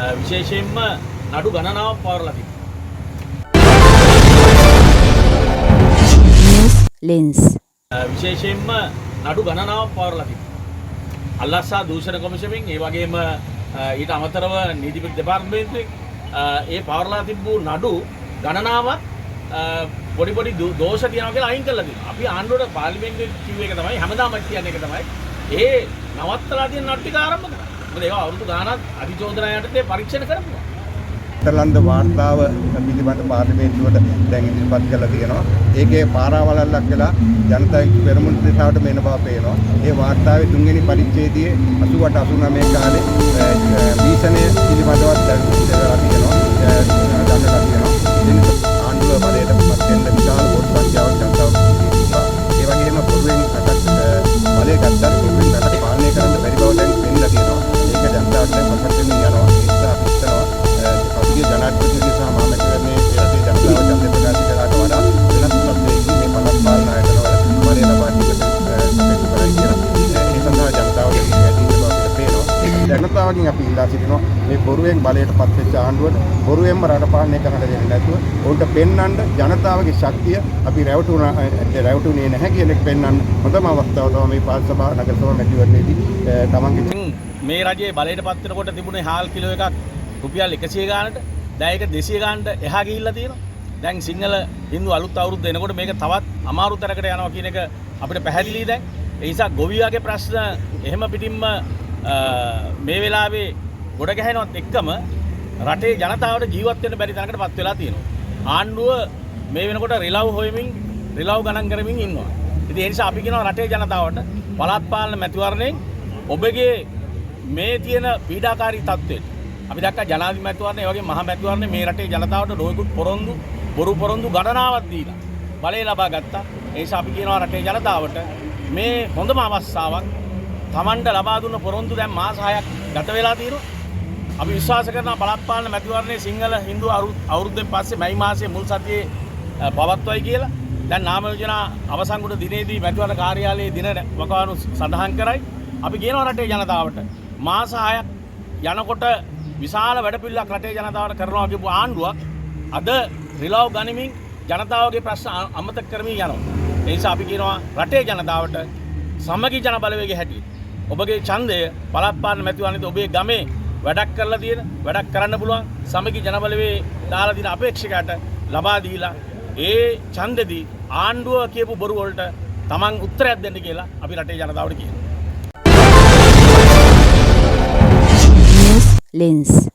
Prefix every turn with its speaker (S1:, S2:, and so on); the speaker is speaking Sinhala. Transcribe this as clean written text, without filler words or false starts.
S1: විශේෂයෙන්ම නඩු ගණනාවක් පවරලා තිබෙනවා.
S2: News Lens.
S1: විශේෂයෙන්ම නඩු ගණනාවක් පවරලා තිබෙනවා. අල්ලස් හා දූෂණ කොමිසමෙන්, ඒ වගේම ඊට අමතරව නීතිපති දෙපාර්තමේන්තුවෙන් ඒ පවරලා තිබූ නඩු ගණනාවක් පොඩි පොඩි දෝෂ තියෙනවා කියලා අයින් කරලා තියෙනවා. අපි ආණ්ඩුවට පාර්ලිමේන්තුවේ කිව්ව එක තමයි, හැමදාම කියන්නේ එක තමයි, ඒ නවත්තලා තියෙන නඩු ටික ආරම්භ කරා. මොකද ඒවා අවුරුදු ගාණක් අධිචෝදනා යටතේ පරීක්ෂණ කරපුවා.
S3: නෙදර්ලන්ත වාර්තාව පිළිබඳ පාර්ලිමේන්තුවට දැන් ඉදිරිපත් කරලා තියෙනවා. ඒකේ පාරාවලල්ලක් වෙලා ජනතා විමුක්ති පෙරමුණ දිශාවට එන බව පේනවා. ඒ වාර්තාවේ තුන්වෙනි පරිච්ඡේදයේ 88 89 කාලේ භීෂණය පිළිබඳව දැනලා තියෙනවා. දන්නලා තියෙනවා. ඒ නිසා ආණ්ඩුව බලයට පත් වෙන්න විශාල වෝට් සංඛ්‍යාවක් ජනතාව තිබ්බා. ඒ වගේම බොරුවෙන් රටක් බලය ගත්තට බොරුවෙන් රටක් පාලනය කරන්න බැරි බව දැන් පෙන්නලා තියෙනවා. ඒක ජනතාවට දැන් ප්‍රකට වෙමින් යනවා. ඒ නිසා අපි හිතනවා පසුගිය ජනාධිපතිවරණය සහ මහමැතිවරණයේ ඒ රටේ ජනතාව ඡන්දය ප්‍රකාශ කළාට වඩා වෙනස් තත්ත්වයකින් මේ පළාත් පාලන ආයතනවල බලය ලබා දීමට කටයුතු කරයි කියලා. ඒ සඳහා ජනතාවට ඇති ඉන්න බව අපිට පේනවා. ජනතාවගෙන් අපි ඉල්ලා සිටිනවා මේ බොරුවෙන් බලයට පත් වෙච්ච ආණ්ඩුවට බොරුවෙන්ම රට පාලනය කරන්න දෙන්නේ නැතුව ඔවුන්ට පෙන්වන්න ජනතාවගේ ශක්තිය අපි රැවටුනේ නැහැ කියන එක පෙන්වන්න හොඳම අවස්ථාව තමයි මේ පළාත් සභා, නගර සභා මැතිවරණයේදී තමන්ගේ
S1: දැන් මේ රජයේ බලයට පත් වෙනකොට තිබුණේ හාල් කිලෝ එකක් රුපියල් 100 ගානට. දැන් ඒක 200 ගානට එහා ගිහිල්ලා තියෙනවා. දැන් සිංහල හින්දු අලුත් අවුරුද්ද එනකොට මේක තවත් අමාරු තැනකට යනවා කියන එක අපිට පැහැදිලි දැන්. ඒ නිසා ගොවියාගේ ප්‍රශ්න එහෙම පිටින්ම මේ වෙලාවේ ගොඩ ගැහෙනවත් එක්කම රටේ ජනතාවට ජීවත් වෙන්න බැරි තැනකට පත් වෙලා තියෙනවා. ආණ්ඩුව මේ වෙනකොට රිලව් හොයමින්, රිලව් ගණන් කරමින් ඉන්නවා. ඉතින් ඒ නිසා අපි කියනවා රටේ ජනතාවට පළාත් පාලන මැතිවරණයෙන් ඔබගේ මේ තියෙන පීඩාකාරී තත්ත්වයට, අපි දැක්කා ජනාධිපති මැතිවරණය, ඒ වගේම මහ මැතිවරණය, මේ රටේ ජනතාවට නොයෙකුත් පොරොන්දු, බොරු පොරොන්දු ගණනාවක් දීලා බලය ලබා ගත්තා. ඒ නිසා අපි කියනවා රටේ ජනතාවට මේ හොඳම අවස්ථාවක්. තමන්ට ලබා දුන්න පොරොන්දු දැන් මාස 6ක් ගත වෙලා තියෙනවා. අපි විශ්වාස කරනවා පළාත් පාලන මැතිවරණයේ සිංහල හින්දු අවුරුද්දෙන් පස්සේ මැයි මාසයේ මුල් සතියේ පවත්වයි කියලා. දැන් නාම යෝජනා අවසන් වුණ දිනේදී මැතිවරණ කාර්යාලයේ දින වකවානු සඳහන් කරයි. අපි කියනවා රටේ ජනතාවට මාස 6ක් යනකොට විශාල වැඩපිළිවෙලක් රටේ ජනතාවට කරනවා කියපු ආණ්ඩුවක් අද රිලව් ගනිමින් ජනතාවගේ ප්‍රශ්න අමතක කරමින් යනවා. ඒ නිසා අපි කියනවා රටේ ජනතාවට සමගි ජන බලවේගය හැටියට ඔබගේ ඡන්දය පළාත් පාලන මැතිවරණයේදී ඔබේ ගමේ වැඩක් කරලා තියෙන, වැඩක් කරන්න පුළුවන් සමගි ජන බලවේගය දාලා තියෙන අපේක්ෂකයාට ලබා දීලා ඒ ඡන්දෙදී ආණ්ඩුව කියපු බොරු වලට තමන් උත්තරයක් දෙන්න කියලා අපි රටේ ජනතාවට කියනවා.
S2: News Lens.